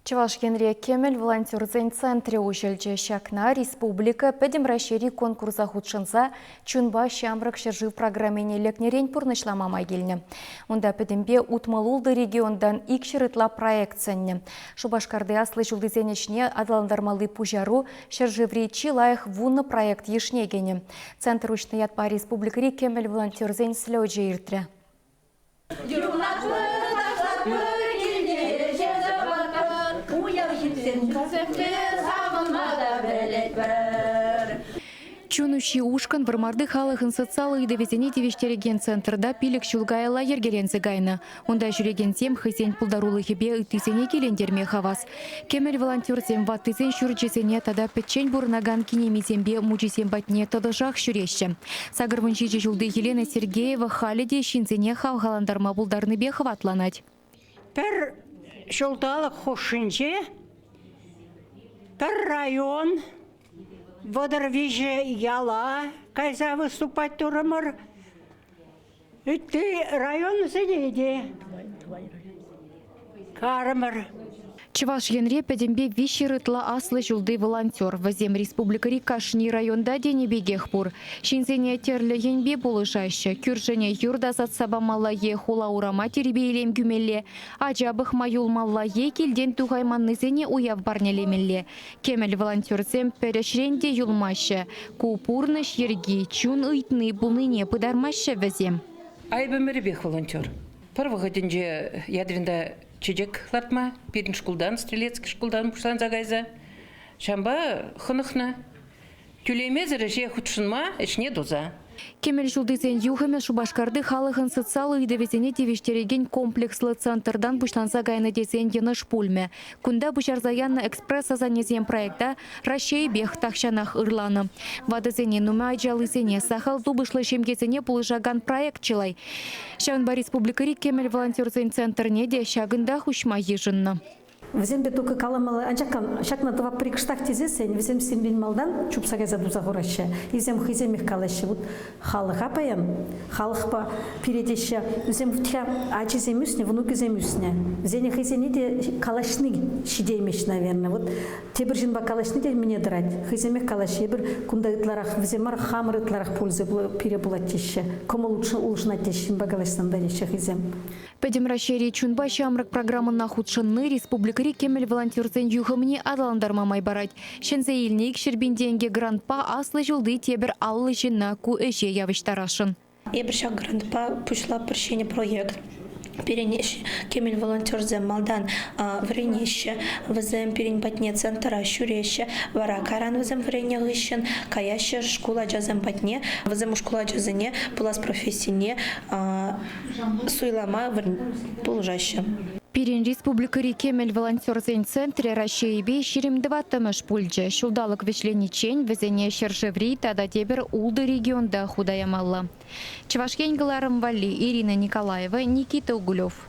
Чӑваш Енре кӗмӗл волонтерсен центрӗ уҫӑлчӗ. Ҫакна республика Пӗтӗм Раҫҫейри конкурса хутшӑнса Чунпа ҫамрӑк ҫӗршыв программине лекнӗрен пурнӑҫлама май килнӗ. Унта пӗтӗмпе 66 регионтан 200 ытла проект сӗннӗ. Шупашкарти аслӑ ҫултисен ӗҫне аталантармалли пуҫару ҫӗршыври чи лайӑх вунӑ проект йышне кӗнӗ. Центр уҫнӑ ятпа республикӑри кӗмӗл волонтерсен слечӗ иртрӗ. Юрлатпӑр, ташлатпӑр, килте ӗҫе тӑватпӑр, уяв ҫитсен кӗсӗкле савӑнма та пӗлетпӗр. Чун уҫҫи ушкӑн Вӑрмарти халӑхӑн социаллӑ ыйтӑвӗсене тивӗҫтерекен центрта пилӗк ҫул каялла йӗркеленсе кайнӑ. Унта ҫӳрекенсем хӑйсен пултарулӑхӗпе ыттисене килентерме хавас. Кӗмӗл волонтерсем ваттисен ҫурчӗсене тата пӗччен пурӑнакан кинемисемпе мучисем патне тӑтӑшах ҫӳреҫҫӗ. 87 ҫулти Елена Сергеева халӗ те ҫынсене хавхалантарма пултарнипе хӑватланать. Пӗр ҫулталӑк хушшинче пӗр район 33 яла кайса выступать турӑмӑр. Ытти районсене те карӑмӑр. Чӑваш Енре пӗтӗмпе 300 ытла аслӑ ҫулти волонтер. Вӗсем республикӑри кашни районта тенӗ пекех пур. Ҫынсене тӗрлӗ енпе пулӑшаҫҫӗ. Кӳршӗне юр тасатса памалла е хула-урама тирпей-илем кӳмелле, ача пӑхма юлмалла е килтен тухайманнисене уяв парнелемелле. Кӗмӗл волонтерсем пӗр ӗҫрен те юлмаҫҫӗ. Ку пурнӑҫ йӗрки, чун ыйтни пулнине пытармаҫҫӗ вӗсем. Айӑп ӗмӗрӗпех волонтер. Пӗр вӑхӑтӗнче Ядринта чечек лартма пирӗн шкултан, Стрелецкий шкултан пуҫланса кайса ҫампа хӑнӑхнӑ. Тӳлемесӗр ӗҫе хутшӑнма ӗҫне туса. Кӗмӗл ҫултисен юхӑмӗ Шупашкарти халӑхӑн социаллӑ ыйтӑвӗсене тивӗҫтерекен комплекслӑ центртан пуҫланса кайнӑ тесен йӑнӑш пулмӗ. Кунта пуҫарса янӑ экспресс-асаннесем проекта Раҫҫейӗпех тахҫанах ырланӑ. Ватӑсене, нумай ачаллисене, сахал тупӑшлӑ ҫемьесене пулӑшакан проект чылай. Ҫавӑнпа республикӑри кӗмӗл волонтерсен центрне те ҫакӑнтах уҫма йышӑннӑ. Вӗсемпе только каламалла, анчах ҫакна тӑвап кӑштах тесессӗн вӗсем сирӗнтен малтан чупса кайса туса хураҫҫӗ. Вӗсем хӑйсемех калаҫҫӗ. Вот халӑха паян, халӑхпа пире теҫҫӗ. Вӗсем вӗт-ха ачисем ӳснӗ, внукӗсем ӳснӗ. Вӗсене хӑйсене те калаҫни ҫитеймест, наверное. Вот тепӗр ҫынпа калаҫни те мӗне тӑрать. Хӑйсемех калаҫҫӗ. Эпир кунта ытларах вӗсем мар, хамӑр ытларах польза пире пулать теҫҫӗ. Кӑмӑл улшӑнать теҫҫӗ ҫынпа калаҫсан та теҫҫӗ хӑйсем. Пӗтӗм Раҫҫейри Чунпа ҫамрӑк программӑна хутшӑнни республикӑри кӗмӗл волонтерсен юхӑмне аталантарма май парать. Ҫӗнсе илнӗ 200 пин тенкӗ грантпа аслӑ ҫулти тепӗр 50 ҫынна ку ӗҫе явӑҫтарасшӑн. Эпир ҫак грантпа пуҫлатпӑр ҫӗнӗ проект. Пирӗн кӗмӗл волонтерсем малтан вӗренеҫҫӗ, вӗсем пирӗн патне центра ҫӳреҫҫӗ, вара кайран вӗсем вӗреннӗ хыҫҫӑн каяҫҫӗ шкул ачасем патне. Вӗсем шкул ачасене пулас профессине суйлама пулӑшаҫҫӗ. Пирӗн республикӑри кӗмӗл волонтерсен центрӗ Раҫҫейӗпе 24-мӗш пулчӗ. Ҫулталӑк вӗҫлениччен вӗсене ҫӗршыври тата тепӗр ултӑ регионта хута ямалла. Чӑваш Ен кӑларӑм валли Ирина Николаева, Никита Угулев.